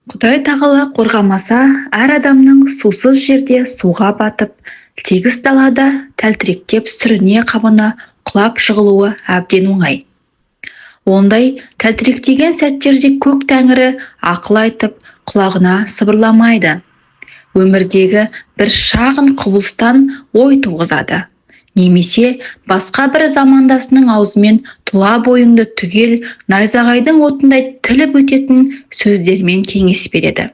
Құдай тағала қорғамаса, әр адамның сусыз жерде суға батып, тегіс далада тәлтіректеп сүріне қабына құлап жығылуы әбден оңай. Ондай тәлтіректеген сәттерде көк тәңірі ақыл айтып, құлағына сыбырламайды. Өмірдегі бір шағын құбылыстан ой туғызады. Немесе басқа бір замандасының аузымен тұла бойыңды түгел найзағайдың отындай тіліп өтетін сөздермен кеңес береді.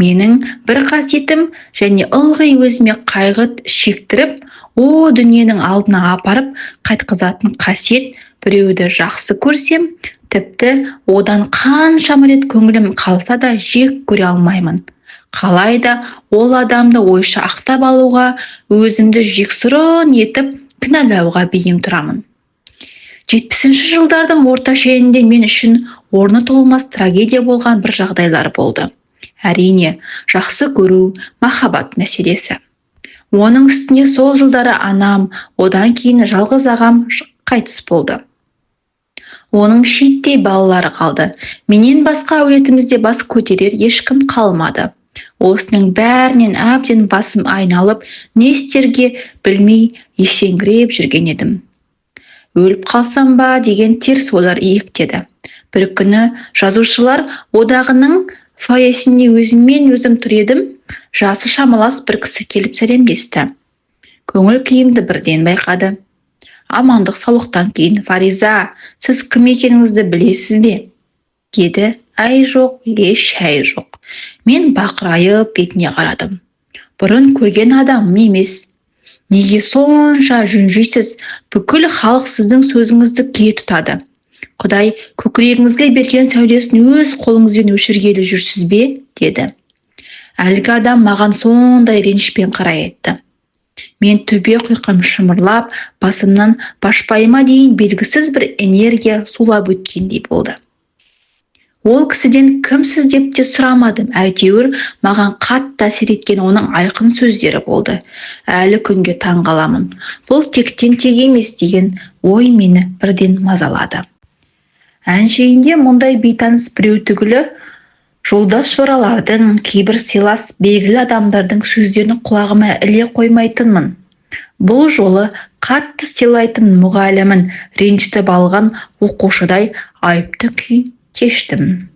Менің бір қасиетім және ылғи өзіме қайғы шектіріп, о дүниенің алдына апарып қайтқызатын қасиет: біреуді жақсы көрсем, тіпті одан қаншама рет көңілім қалса да, жек көре алмаймын. Қалай да ол адамды ойша ақтап алуға, өзімді жексұрын етіп кінәлауға бейім тұрамын. 70-жылдардың орта шенінде мен үшін орны толмас трагедия болған бір жағдайлар болды. Әрине, жақсы көру, махаббат мәселесі. Оның үстіне сол жылдары анам, одан кейін жалғыз ағам қайтыс болды. Оның шиеттей балалары қалды. Менен басқа әулетімізде бас көтерер ешкім қалмады. Осының бәрінен әбден басым айналып, не істерге білмей есеңгіреп жүрген едім. Өліп қалсам ба деген теріс ойлар иектеді. Бір күні Жазушылар одағының фойесінде өзіммен өзім тұр едім, жасы шамалас бір кісі келіп сәлемдесті. Көңіл күйімді бірден байқады. Амандық саулықтан кейін: «Фариза, сіз кім екеніңізді білесіз бе?» – деді. Әй жоқ, еш шәй жоқ. Мен бақырайып бетіне қарадым. Бұрын көрген адамым емес. «Неге сонша жүнжисіз? Бүкіл халық сіздің сөзіңізді кие тұтады. Құдай көкірегіңізге берген сәулесін өз қолыңызбен өшіргелі жүрсіз бе?» – деді. Әлгі адам маған сондай ренішпен қарай айтты. Мен төбе құйқам шымырлап, басымнан башпайыма дейін белгісіз бір энергия сулап өткендей болды. Ол кісіден кімсіз деп те сұрамадым, әйтеуір маған қатты әсер еткен оның айқын сөздері болды. Әлі күнге таң қаламын. Бұл тектен тек емес деген ой мені бірден мазалады. Әншейінде мұндай бейтаныс біреу түгілі, жолдас жоралардың, кейбір сыйлас белгілі адамдардың сөздерін құлағыма іле қоймайтынмын. Бұл жолы қатты сыйлайтын мұғалімін ренжітіп алған оқушыдай айыпты күй кештім.